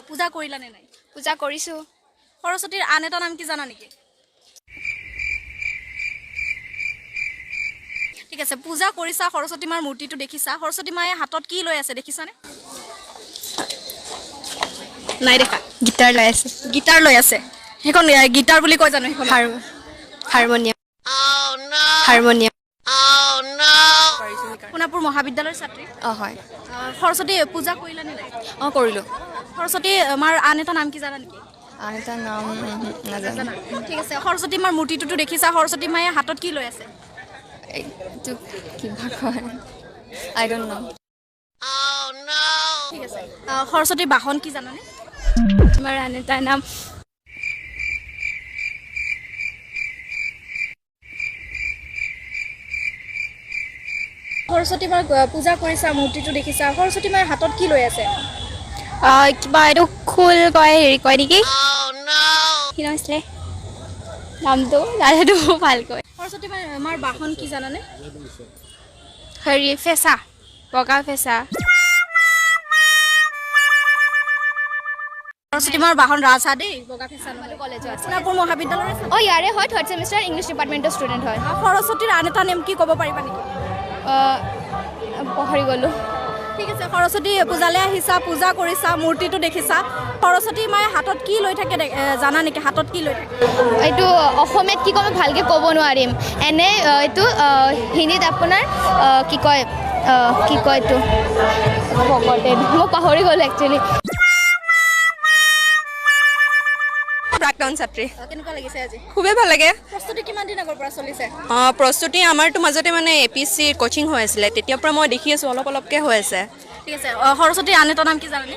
পূজা কৰিলানে নাই? পূজা কৰিছোঁ। সৰস্বতীৰ আন এটা নাম কি জানা নেকি? ঠিক আছে, পূজা কৰিছা, সৰস্বতী মাৰ মূৰ্তিটো দেখিছা। সৰস্বতী মায়ে হাতত কি লৈ আছে দেখিছানে? নাই দেখা। গীটাৰ লৈ আছে। গীটাৰ লৈ আছে। সেইখন গীটাৰ বুলি কয় জানো সেইখন? হাৰমনিয়াম। হাৰমনিয়াম। সোণাপুৰ মহাবিদ্যালয়ৰ ছাত্ৰী? অঁ, হয়। সৰস্বতী পূজা কৰিলানে নাই? অঁ, কৰিলোঁ। সৰস্বতী মাৰ আন এটা নাম কি জানা নেকি? আন এটা নাম নাজানো। ঠিক আছে, সৰস্বতী মাৰ মূৰ্তিটোতো দেখিছা, সৰস্বতী মায়ে হাতত কি লৈ আছে? এইটো কিবা কয়, আই don't ন'। ঠিক আছে, সৰস্বতীৰ বাহন কি জানানে? তোমাৰ আন এটা নাম। সৰস্বতী মাক পূজা কৰিছা, মূৰ্তিটো দেখিছা, সৰস্বতী মায়ে হাতত কি লৈ আছে? কিবা এইটো খোল কয়, হেৰি কয় নেকি, কি নাম আছিলে নামটো নাজানো ভালকৈ। সৰস্বতী মাৰ বাহন কি জানানে? হেৰি ফেঁচা, বগা ফেঁচা। সৰস্বতী মাৰ বাহন ৰাজহাঁহ দেই, বগা ফেঁচা নহয়। কলেজত। সোণাপুৰ মহাবিদ্যালয়ৰ? অঁ, ইয়াৰে হয়, থাৰ্ড ছেমিষ্টাৰ ইংলিছ ডিপাৰ্টমেণ্টৰ ষ্টুডেণ্ট হয়। সৰস্বতীৰ আন এটা নেম কি ক'ব পাৰিবা নেকি? পাহৰি গ'লোঁ। ঠিক আছে, সৰস্বতী পূজালৈ আহিছা, পূজা কৰিছা, মূৰ্তিটো দেখিছা, সৰস্বতী মায়ে হাতত কি লৈ থাকে জানা নেকি? হাতত কি লৈ থাকে? এইটো অসমীয়াত কি ক'ম ভালকৈ ক'ব নোৱাৰিম। এনে এইটো হিন্দীত আপোনাৰ কি কয়, কি কয় এইটো ভকতে, মই পাহৰি গ'লোঁ একচুৱেলি। প্ৰাক্তন ছাত্ৰী। কেনেকুৱা লাগিছে আজি? খুবেই ভাল লাগে। প্ৰস্তুতি কিমান দিন আগৰ পৰা চলিছে? অঁ, প্ৰস্তুতি আমাৰতো মাজতে মানে এ পি এছ চিৰ কচিং হৈ আছিলে, তেতিয়াৰ পৰা মই দেখি আছোঁ, অলপ অলপকৈ হৈ আছে। ঠিক আছে, সৰস্বতীৰ আন এটা নাম কি জানানে?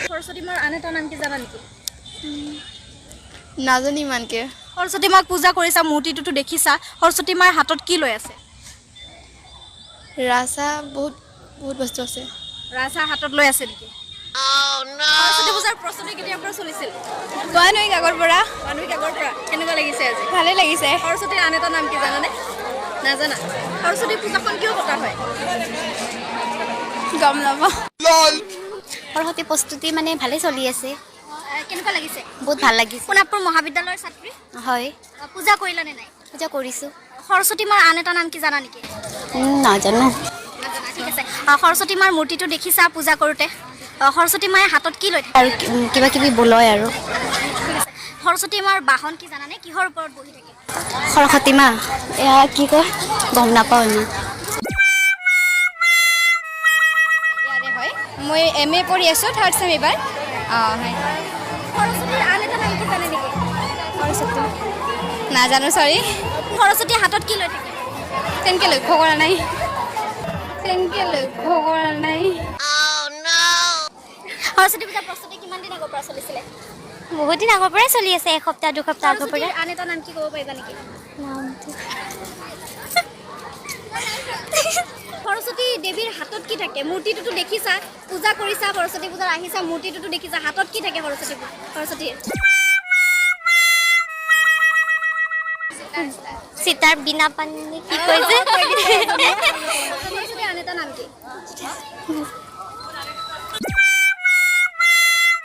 সৰস্বতী মাৰ আন এটা নাম কি জানা নেকি? নাজানো ইমানকৈ। সৰস্বতী মাক পূজা কৰিছা, মূৰ্তিটোতো দেখিছা, সৰস্বতী মাৰ হাতত কি লৈ আছে? ৰাজহাঁহ, বহুত বহুত বস্তু আছে। ৰাজহাঁহ হাতত লৈ আছে নেকি? সৰস্বতী পূজাৰ প্ৰস্তুতি কেতিয়াৰ পৰা চলিছিল? ওৱান উইক আগৰ পৰা। ওৱান উইক আগৰ পৰা। কেনেকুৱা লাগিছে আজি? ভালেই লাগিছে। সৰস্বতীৰ আন এটা নাম কি জানানে? নাজানা। সৰস্বতী পূজাখন কিয় পতা হয়? গম নাপাওঁ। সৰস্বতী প্ৰস্তুতি মানে ভালেই চলি আছে। কেনেকুৱা লাগিছে? বহুত ভাল লাগিছে। সোণাপুৰ মহাবিদ্যালয়ৰ ছাত্ৰী? হয়। পূজা কৰিলানে নাই? পূজা কৰিছোঁ। সৰস্বতী মাৰ আন এটা নাম কি জানা নেকি? নাজানো। নাজানা। ঠিক আছে, সৰস্বতী মাৰ মূৰ্তিটো দেখিছা পূজা কৰোঁতে, সৰস্বতী মায়ে হাতত কি লৈ থাকে? আৰু কিবা কিবি বলয় আৰু। ঠিক আছে, সৰস্বতী মাৰ বাহন কি জানানে? কিহৰ ওপৰত বহি থাকে? সৰস্বতী মা এয়া কি কয় গম নাপাওঁ ইমান। ইয়াৰে হয়, মই এম এ পঢ়ি আছোঁ, থাৰ্ড ছেম এইবাৰ। অঁ, হয়। সৰস্বতীৰ আন এটা নাম কি জানে নেকি? সৰস্বতী নাজানো, চৰি। সৰস্বতীৰ হাতত কি লৈ থাকে? তেনেকৈ লক্ষ্য কৰা নাই, তেনেকৈ লক্ষ্য কৰা নাই। সৰস্বতী পূজাৰ প্ৰস্তুতি কিমান দিন আগৰ পৰা চলিছিলে? বহুত দিন আগৰ পৰাই চলি আছে, এসপ্তাহ দুসপ্তাহ আগৰ পৰা। সৰস্বতীৰ আন এটা নাম কি ক'ব পাৰিবা নেকি? সৰস্বতী দেৱীৰ হাতত কি থাকে? মূৰ্তিটোতো দেখিছা, পূজা কৰিছা, সৰস্বতী পূজাত আহিছা, মূৰ্তিটোতো দেখিছা, হাতত কি থাকে সৰস্বতী সৰস্বতীৰ? সীতাৰ বিনা পানী কি কয় যে। সৰস্বতীৰ আন এটা নাম কি?